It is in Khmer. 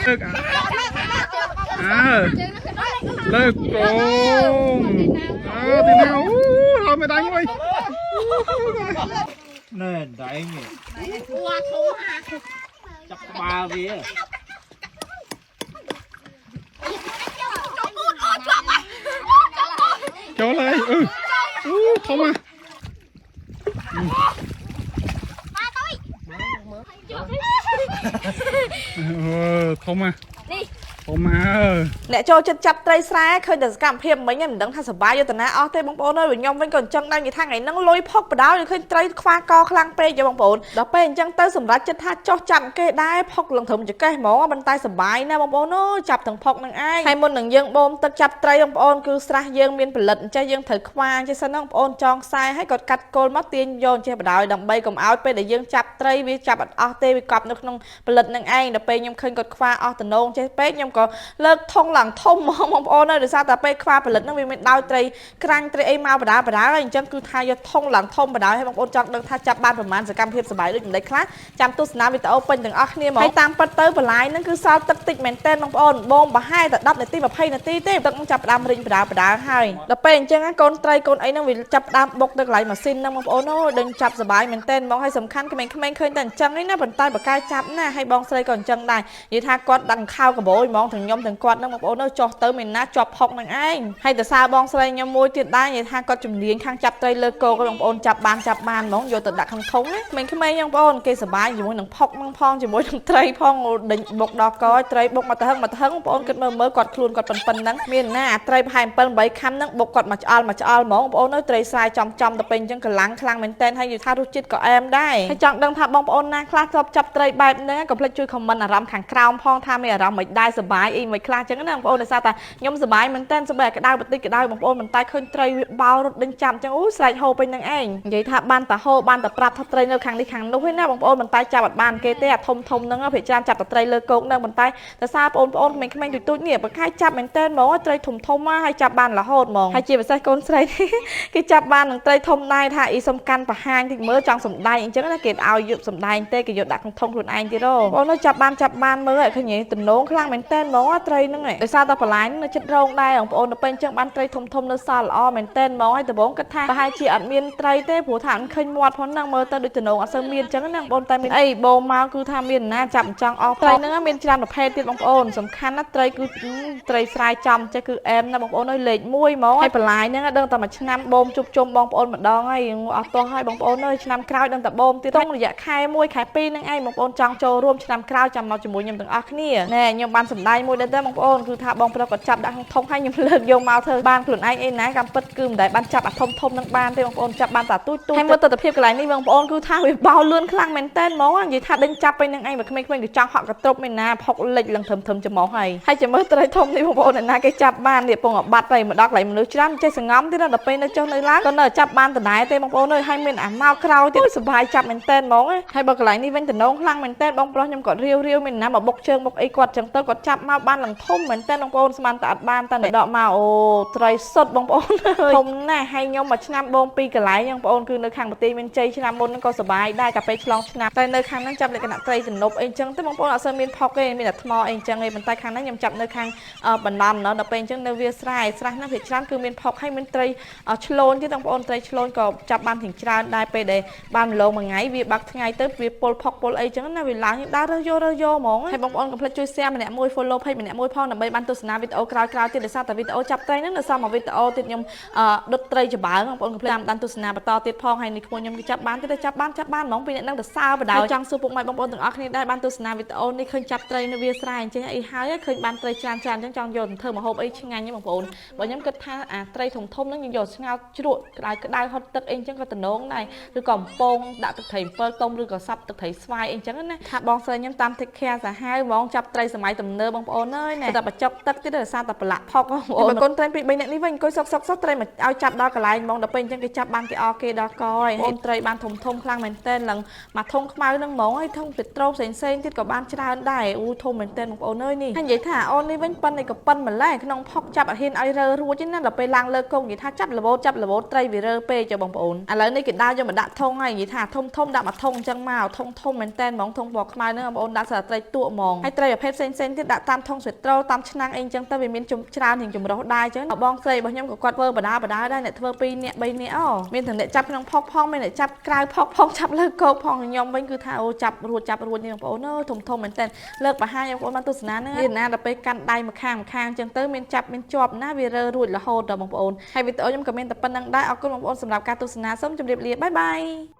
លើកអើលើកកងអើទីណាអូរត់មិនដាច់មួយ ណែដៃនេះចាប់ក្បាលវា ចូលហើយអឺអូធំอ่ะអឺធំอ่ะធំអើ អ្នកចូលចិត្តចាប់ត្រីស្រែឃើញតែសកម្មភាពមិញហ្នឹងមិនដឹងថាសប្បាយយតនាអស់ទេបងប្អូនអើយខ្ញុំវិញក៏អញ្ចឹងដែរនិយាយថាថ្ងៃហ្នឹងលុយផុកបដ ாய் ឃើញត្រីខ្វះកខ្លាំងពេកយោបងប្អូនដល់ពេលអញ្ចឹងទៅសម្រាប់ចិត្តថាចោះចាប់គេដែរផុកឡើងត្រឹមចកេះហ្មងប៉ុន្តែសប្បាយណាស់បងប្អូនអើយចាប់ទាំងផុកនឹងឯងហើយមុននឹងយើងបូមទឹកចាប់ត្រីបងប្អូនគឺស្រះយើងមានផលិតអញ្ចឹងយើងត្រូវខ្វាអញ្ចឹងសិនណាបងប្អូនចងខ្សែឲ្យគាត់កាត់គល់មកទាញយកអញ្ចេះបដ ாய் ដើម្បីកុំឲ្យពេលដែលយើងចាប់ត្រីវាចាប់អត់អស់ទេវាកប់នៅក្នុងផលិតនឹងឯងដល់ពេលខ្ញុំឃើញគាត់ខ្វាអស់តំណងចេះពេកខ្ញុំក៏លើកធុងឡើងធំហ្មងបងប្អូនអើយដោយសារតែពេលខ្វាផលិតហ្នឹងវាមានដោយត្រីក្រាញ់ត្រីអីមកបដាបដាហើយអញ្ចឹងគឺថាយកធុងឡើងធំបដាឲ្យបងប្អូនចង់ដឹងថាចាប់បានប្រមាណសកម្មភាពសប្បាយដូចម្ដេចខ្លះចាំទស្សនាវីដេអូពេញទាំងអស់គ្នាមកហើយតាមពិតទៅបន្លាយហ្នឹងគឺសល់ទឹកតិចមែនទែនបងប្អូនបងប្រហែលតែ10នាទី20នាទីទេទឹកហ្នឹងចាប់ផ្ដើមរីងបដាបដាហើយដល់ពេលអញ្ចឹងណាកូនត្រីកូនអីហ្នឹងវាចាប់ផ្ដើមបុកទៅកន្លែងម៉ាស៊ីនហ្នឹងបងប្អូនអូយដឹងចាប់សប្បាយមែនទែនហ្មងហើយសំខាន់ក្មេងៗឃើញតែអញ្ចឹងឯណាប៉ុន្តែបកកែចាប់ណាហើយបងស្រីក៏អញ្ចឹងដែរនិយាយថាគាត់ដឹងខោកបោយហ្មងទាំងខ្ញុំទាំងគាត់ហ្នឹងបងប្អូនអើយចុះទៅមានណាជាប់ផុកហ្នឹងឯងហើយតើបងស្រីខ្ញុំមួយទៀតដែរនិយាយថាគាត់ជំនាញខាងចាប់ត្រីលើគោកបងប្អូនចាប់បានចាប់បានហ្មងយកទៅដាក់ក្នុងធុងណាក្មេងៗបងប្អូនគេសប្បាយជាមួយនឹងផុកហ្នឹងផងជាមួយនឹងត្រីផងអូដេញបុកដល់កត្រីបុកមកទៅហឹងមកទៅហឹងបងប្អូនគិតមើលមើលគាត់ខ្លួនគាត់ប៉ុណ្ណឹងមានណាអាត្រីប្រហែល7 8ខាំហ្នឹងបុកគាត់មកឆ្អល់មកឆ្អល់ហ្មងបងប្អូនអើយត្រីស្រែចំចំទៅពេញអញ្ចឹងកម្លាំងខ្លាំងមែនតើហើយនិយាយថារសជាតិក៏អែមដែរហើយចង់ដឹងថាបងប្អូនណាខ្លះធ្លាប់ចាប់ត្រីបែបហ្នឹងកុំភ្លេចជួយ comment អារម្មណ៍ខាងក្រោមផងថាមានអារម្មណ៍មិនដែរសប្បាយអីមិនខ្លះអញ្ចឹងណាបងប្អូនដោយសារតែខ្ញុំសប្បាយមែនតើសប្បាយក្តៅបន្តិចក្តៅបងប្អូនមិនតែឃើញត្រីវាបោរត់ដេញចាប់អញ្ចឹងអូស្រែកហូរពេញហ្នឹងឯងនិយាយថាបានតាហូរបានតាប្រាប់ថាត្រីនៅខាងនេះខាងនោះឯណាបងប្អូនមិនតែចាប់អត់បានគេទេអាធំធំហ្នឹងភាគច្រើនចាប់តែត្រីលើគោកហ្នឹងប៉ុន្តែដោយសារបងប្អូនក្មេងៗទូចៗនេះបើខែចាប់មែនតើហ្មងត្រីធំធំហើយចាប់បានរហូតហ្មងហើយជាពិសេសកូនស្រី គេចាប់បាននឹងត្រីធំដែរថាអ៊ីសុំកាន់បង្ហាញតិចមើលចង់សំដែងអញ្ចឹងណាគេឲ្យយកសំដែងទេគេយកដាក់ក្នុងធុងខ្លួនឯងទៀតហ៎បងនោះចាប់បានចាប់បានមើលឲ្យឃើញទំនងខ្លាំងមែនតើហ្មងត្រីហ្នឹងឯងដោយសារតែបន្លាយនៅចិត្តរោងដែរបងប្អូនទៅពេញអញ្ចឹងបានត្រីធំធំនៅសល់ល្អមែនតើហ្មងហើយដំបងគិតថាប្រហែលជាអត់មានត្រីទេព្រោះថាអត់ឃើញមាត់ផងហ្នឹងមើលទៅដូចទំនងអត់សូវមានអញ្ចឹងណាបងប្អូនតែមានអីបោមកគឺថាមានណាចាប់ចង់អស់ត្រីហ្នឹងមានច្រើនប្រភេទទៀតបងប្អូនសំខាន់ណាត្រីគឺត្រីស្រែចំចេះគឺអែមណាបងប្អូនអើយលេខ1ហ្មងហើយបន្លាយហ្នឹងដឹងតែមួយឆ្នាំបូមជប់ជុំបងប្អូនម្ដងហើយអស់ទាស់ហើយបងប្អូនអើយឆ្នាំក្រោយដឹងតែបូមទៀតក្នុងរយៈខែ1ខែ2ហ្នឹងឯងបងប្អូនចង់ចូលរួមឆ្នាំក្រោយចាំមកជាមួយខ្ញុំទាំងអស់គ្នាណែខ្ញុំបានសម្ដែងមួយដែរទេបងប្អូនគឺថាបងប្រុសគាត់ចាប់ដាក់ក្នុងធុងហើយខ្ញុំលើកយកមកធ្វើបានខ្លួនឯងអីណាកម្មពិតគឺមិនដែលបានចាប់អាធំធំនឹងបានទេបងប្អូនចាប់បានតែទូចទូចហើយមើលទស្សនភាពកន្លែងនេះបងប្អូនគឺថាវាបោលឿនខ្លាំងមែនតើហ្មងនិយាយថាដេញចាប់ไปនឹងឯងបើក្មេងៗគឺចង់ហក់កទ្រប់មានណាផុកលិចឡើងធំធំច្រមុះហើយហើយចាំមើលត្រីធំនេះបងប្អូនអ្នកណាគេចាប់បាននេះពងអាបាត់ទៅមកដល់កន្លែងមនុស្សច្រើនចេះសងំទៀតណាដល់ពេលនៅចុះនៅឡើងក៏នៅចាប់បានដដែលទេបងប្អូនអើយហើយមានអាមកក្រោយទៀតសប្បាយចាប់មែនតើហ្មងហើយបើកន្លែងនេះវិញតំណងខ្លាំងមែនតើបងប្រុសខ្ញុំក៏រាវរាវមានណាមកបុកជើងបុកអីគាត់ចឹងទៅគាត់ចាប់មកបានឡើងធំមែនតើបងប្អូនស្មានតែអត់បានតែដកមកអូត្រីសុតបងប្អូនធំណាស់ហើយខ្ញុំមួយឆ្នាំបងពីរកន្លែងបងប្អូនគឺនៅខាងប្រទេសមានជ័យឆ្នាំមុនហ្នឹងក៏សប្បាយដែរកាពេលឆ្លងឆ្នាំតែនៅខាងហ្នឹងចាប់លក្ខណៈត្រីទំនប់អីចឹងទៅបងប្អូនអត់សូវមានផុកទេមានតែថ្មអីចឹងឯងប៉ុន្តែខាងហ្នឹងខ្ញុំចាប់នៅខាងបណ្ដំណដល់ពេលអញ្ចឹងនៅវាស្រែស្រះហ្នឹងវាច្រើនគឺមានផុកហើយមានត្រីឆ្លូនទៀតបងប្អូនត្រីឆ្លូនក៏ចាប់បានទាំងច្រើនដែរពេលដែលបានម្លងមួយថ្ងៃវាបាក់ថ្ងៃទៅវាពុលផុកពុលអីចឹងណាវាឡើងដើររើសយករើសយកហ្មងហើយបងប្អូនកុំភ្លេចជួយ share ម្នាក់មួយ follow page ម្នាក់មួយផងដើម្បីបានទស្សនាវីដេអូក្រោយៗទៀតដោយសារតែវីដេអូចាប់ត្រីហ្នឹងនៅសល់មួយវីដេអូទៀតខ្ញុំដុតត្រីច្បើងបងប្អូនកុំភ្លេចតាមដានទស្សនាបន្តទៀតផងហើយនេះក្មួយខ្ញុំគឺចាប់បានទៀតចាប់បានចាប់បានហ្មងពីអ្នកហ្នឹងទៅសើបដ ாய் ចង់សួរពុកម៉ែបងប្អូនទាំងអស់គ្នាដែរបានទស្សនាវីដេអូនេះឃើញចាប់ត្រីនៅវាស្រែអញ្ចឹងអីហើយឃើញបានត្រីច្រើនច្រើនអញ្ចឹងចង់យកទៅធ្វើម្ហូបអីឆ្ងាញ់ហ្នឹងបងប្អូនបើខ្ញុំគិតថាអាត្រីធំធំហ្នឹងយើងយកស្ងោរជ្រក់ក្តៅក្តៅហុតទឹកអីអញ្ចឹងក៏តំណងដែរឬក៏អំពងដាក់ទឹកត្រី7ទុំឬក៏សាប់ទឹកត្រីស្វាយអីអញ្ចឹងណាថាបងស្រីខ្ញុំតាម take care សាហាវហ្មងចាប់ត្រីសម័យទំនើប បងប្អូនអើយណែតែបញ្ចុកទឹកទៀតដោយសារតែប្រឡាក់ផុកបងប្អូនបើកូនត្រីពីរបីនាក់នេះវិញអង្គុយសុកសុកសុកត្រីមកឲ្យចាប់ដល់កន្លែងហ្មងដល់ពេលអញ្ចឹងគេចាប់បានគេអគេដល់កហើយហើយត្រីបានធំធំខ្លាំងមែនទែនឡើងមកធុងខ្មៅហ្នឹងហ្មងហើយធុងពេត្រូផ្សេងផ្សេងទៀតក៏បានច្រើនដែរអូធំមែនទែនបងប្អូនអើយនេះហើយនិយាយថាអូននេះវិញប៉ិនឯក៏ប៉ិនម្ល៉េះក្នុងផុកចាប់អត់ហ៊ានឲ្យរើរួចទេណាដល់ពេលឡើងលើកងនិយាយថាចាប់លបោតចាប់លបោតត្រីវារើពេកចុះបងប្អូនឥឡូវនេះគេដើរយកមកដាក់ធុងហើយនិយាយថាធំធំដាក់មកធុងអញ្ចឹងមកធុងធំមែនទែនហ្មងធុងពណ៌ខ្មៅហ្នឹងបងប្អូនដាក់សារត្រីទក់ហ្មងហើយត្រីប្រភេទផ្សេងផ្សេងទៀតដាក់តាមធុងស្វេត្រូតាមឆ្នាំងអីអញ្ចឹងទៅវាមានជំច្រើនរៀងចម្រុះដែរអញ្ចឹងបងស្រីរបស់ខ្ញុំក៏គាត់ធ្វើបដាបដាដែរអ្នកធ្វើ2នាក់3នាក់អូមានទាំងអ្នកចាប់ក្នុងផុកផងមានអ្នកចាប់ក្រៅផុកផងចាប់លើកោកផងខ្ញុំវិញគឺថាអូចាប់រួចចាប់រួចនេះបងប្អូនអើយធំធំមែនទែនលើកបង្ហាញឲ្យបងប្អូនបានទស្សនាហ្នឹងនេះណាដល់ពេលកាន់ដៃម្ខាងម្ខាងអញ្ចឹងទៅមានចាប់មានជាប់ណាវារើរួចរហូតដល់បងប្អូនហើយវីដេអូខ្ញុំក៏មានតែប៉ុណ្្នឹងដែរអរគុណបងប្អូនសម្រាប់ការទស្សនាសូមជម្រាបលាបាយបាយ។